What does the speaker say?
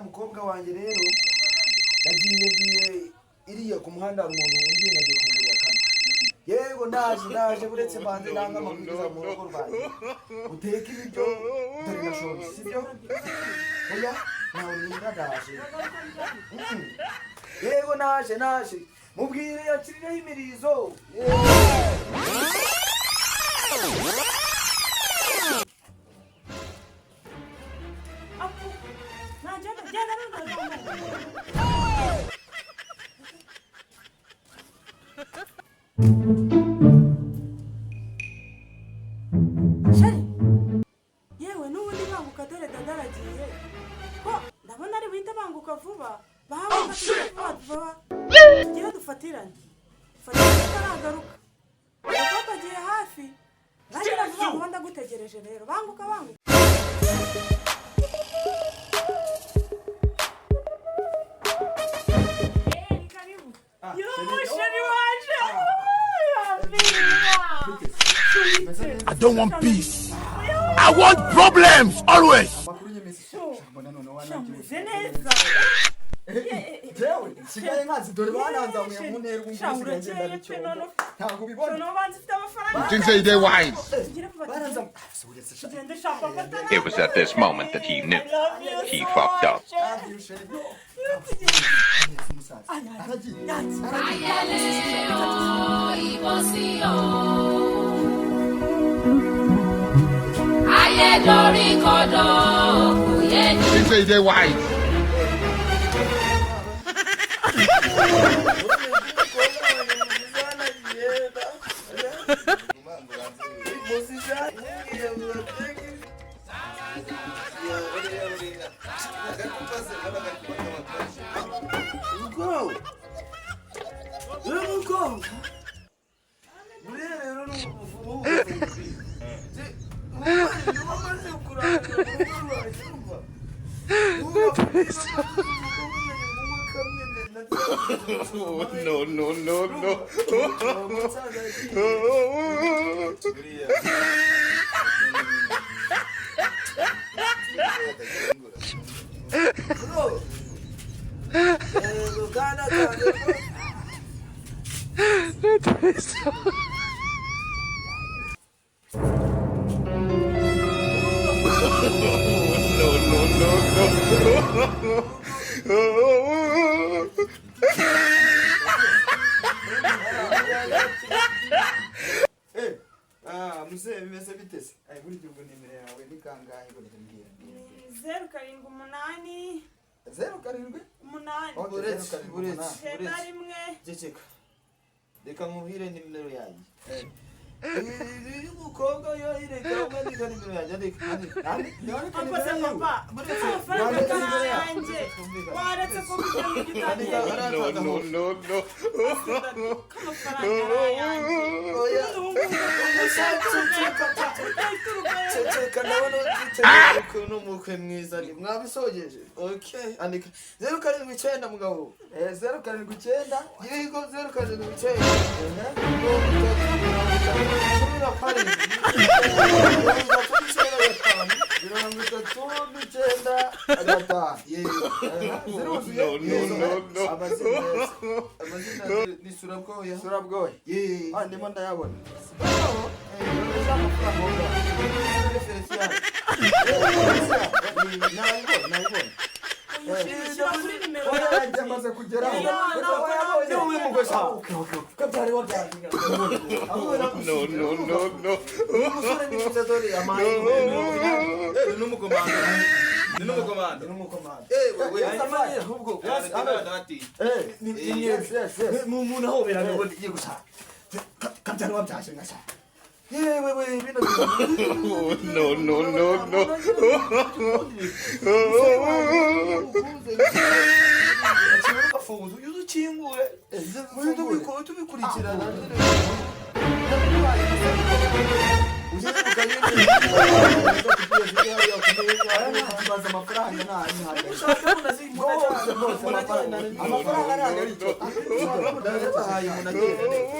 Mukobwa wanjye rero, nagiye ngiye iriya ku muhanda, hari umuntu umbwiye ngo agiye kungurira kamwe. Yego, ndaje, ndaje, uretse mbanze nanga amabwiriza mu rugo rwanjye. Uteke ibiryo, dore ndashonje, sibyo? Oya, ntawe ninda, ndaje. Yego, naje, naje. Mubwire yakirireho imirizo. Yego. Apu, nagenda, genda none. Chéri, yewe, n'ubundi banguka, dore dada aragiye. Ko ndabona ari buhite banguka vuba, banguka tugere vuba vuba, tugere dufatirane, dufatirane ataragaruka. Umukobwa agiye hafi, rangira vuba vuba, ndagutegereje rero, banguka, banguka. Eh, ni karibu. Ah, Yo, chéri. Chéri waje. I don't want peace. I want problems always. Amakuru y'iminsi? Mbona none Shameze wanabyibushye. neza. Jewe nsigaye nkazi, dore bananzamuye mu ntera, ubu Sha, ngubu nsigaye ngenda urakeye pe, n'icyombo. none Ntabwo ubibona? Noneho banza ufite amafaranga. Think say they wise. Tugere vuba. Baranzamuye. Ah, se uretse sha. Tugende sha, papa. It was at this moment that he knew. I love you He so fucked up. much. Abyibushye. Tugende. Neza umusaza. Aragiye. Yagiye. Aragiye. Ayé dorí kodò, kò yé ni. Think say they wise. Uko uko buriya rero ni umuvumo wamaze kurangira mu rugo rwanjye, urumva? No, no, no, no. Umusaza yagiye. Buriya Bro. Yego, kana kanjye bro. No, no, no, no. Eh, ah, muzehe, bimeze bite se? Ay, burya ubwo nimero yawe ni kangahe? Burya mbwira. Ni 078. 07 8. Okay, Uretse, 07 uretse. 8. 9 Uretse. 1. Ceceka, reka nkubwire nimero yanjye. Uyu mukobwa yayireka, umwandika nimero yanjye, andika, andika. Nandika Papa nimero se yiwe. papa, Buretse. amafaranga Nandika atari nimero yawe. ayanjye, waretse ko bijya mu Andika. gitangiye. No, no, no, no. Ko amafaranga ari ayanjye. Oya. Ubu ngubu Ceceka. utahita. Ceceka, ndabona utiteguye ukuntu umukwe mwiza ni mwabisogeje. Okay, andika 079, mugabo. Eh, 079. Yego, 079 30 50 17 39 5. 39 5. Yego. Ziruzuye. No, no, no, no. Amazina yose. Amazina ni Surabwoya. Surabwoye. Yee. Ah, ndimo ndayabona. Bravo. Eh, amafaranga wowe. Ni Feliciano. Nayibonye, nayibonye. Shyira kuri nimero Oya, yanjye. yamaze kugeraho. Oya, ntabwo Wayabonye. nabyo. Wowe mugosha. Okay, okay, okay. Kabyari wabyari. No, no, no, no. Umusore ni mwiza, dore amaye. Eh, ni n'umukomando. Ni n'umukomando. Ni umukomando. Eh, wewe. Yes, Hanyuma ahubwo Yes, abe. Eh, yes, yes, yes. Mu muntu ahoberana ubundi igiye gushaka. Kabyari wabyaje ngashaka. Yewe we, bino No, no, no, no. Afunguza uyu ukingure. Uyu tubikurikirana. Aya nta kibazo, amafaranga nta ntabwo. Rwose, rwose, amafaranga ntabwo ari icyo. Ndabahaye umuntu agenda neza.